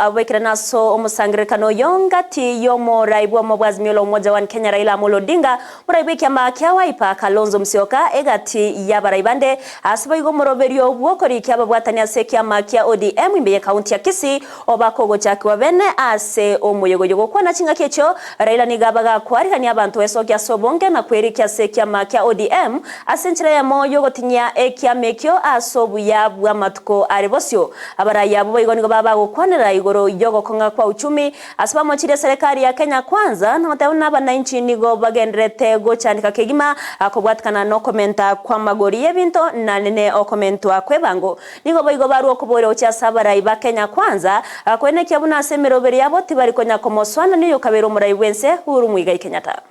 Abwekera naso omusangirekano yongati yomorai bwomo bwa Azimio la Umoja wa Kenya Raila Amolo Odinga, murai bw'ekiama kia Wiper Kalonzo Musyoka, egati y'abarai bande ase boigo omoroberio bwokorikia ababwatani ase ekiama kia ODM imbe ye kaunti ya Kisii obakogochakiwa bene ase omoyogoyo. Gokwana ching'aki echio, Raila nigo abagakwarigania abanto esokia ase obonge na kwerikia ase ekiama kia ODM ase enchera eyemo yogotinyia ekiama ekio ase obuya bw'amatuko are bosio. Abarai abo boigo nigo babagokwanera igoro y'ogokong'a kwa uchumi ase bamochirie serikali ya Kenya Kwanza na goteba buna abananchi nigo bagendererete gochandeka kegima kobwatikana na okomenta kw'amagori y'ebinto na nene okomentwa kw'ebango. Nigo boigo barwa okoboria gochia ase abarai ba Kenya Kwanza koenekia buna ase emeroberi yabo tibari konya komoswana niyo okabera omorai bw'ense Uhuru Muigai Kenyatta.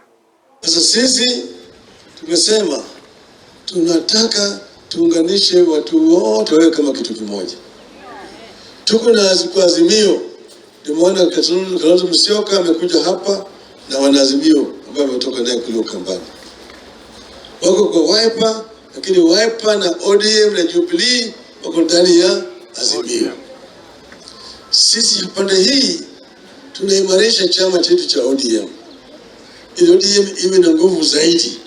Sasa sisi tumesema tunataka tuunganishe watu wote wawe kama kitu kimoja. Tuko na Azimio, nimeona Kalonzo Musyoka amekuja hapa na wanaazimio ambao wametoka naye kule Ukambani, wako kwa Wiper, lakini Wiper na ODM na Jubilee wako ndani ya Azimio. Sisi pande hii tunaimarisha chama chetu cha ODM ili ODM iwe na nguvu zaidi.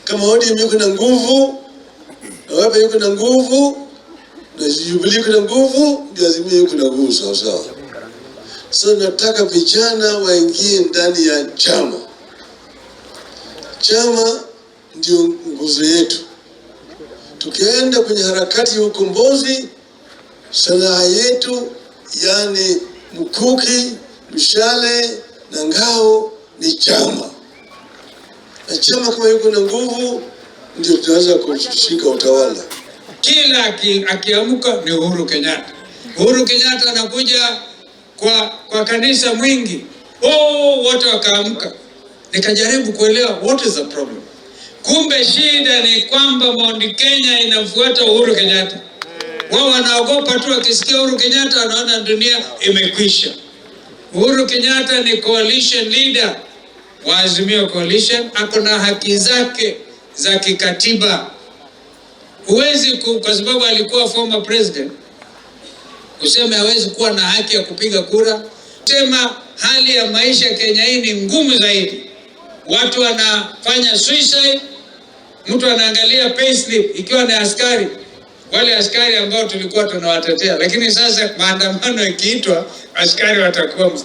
Kama ODM yuko na nguvu na Wiper yuko na nguvu na Jubilee yuko na nguvu, ndio Azimio yuko na nguvu sawa sawa. Sasa nataka vijana waingie ndani ya chama. Chama ndio nguzo yetu. Tukienda kwenye harakati ya ukombozi, silaha yetu yani mkuki, mshale na ngao ni chama, na chama kama yuko na nguvu ndio tunaweza kushika utawala. Kila akiamka ni Uhuru Kenyatta. Uhuru Kenyatta anakuja kwa kanisa mwingi, oh, wote wakaamka. Nikajaribu kuelewa what is the problem. Kumbe shida ni kwamba Mount Kenya inafuata Uhuru Kenyatta. Wao wanaogopa tu, wakisikia Uhuru Kenyatta wanaona dunia imekwisha. Uhuru Kenyatta ni coalition leader wa Azimio Coalition, ako na haki zake za kikatiba. Huwezi kwa sababu alikuwa former president useme hawezi kuwa na haki ya kupiga kura. Sema hali ya maisha Kenya hii ni ngumu zaidi, watu wanafanya suicide. Mtu anaangalia payslip ikiwa ni askari, wale askari ambao tulikuwa tunawatetea, lakini sasa maandamano ikiitwa, askari watakuwa mstari.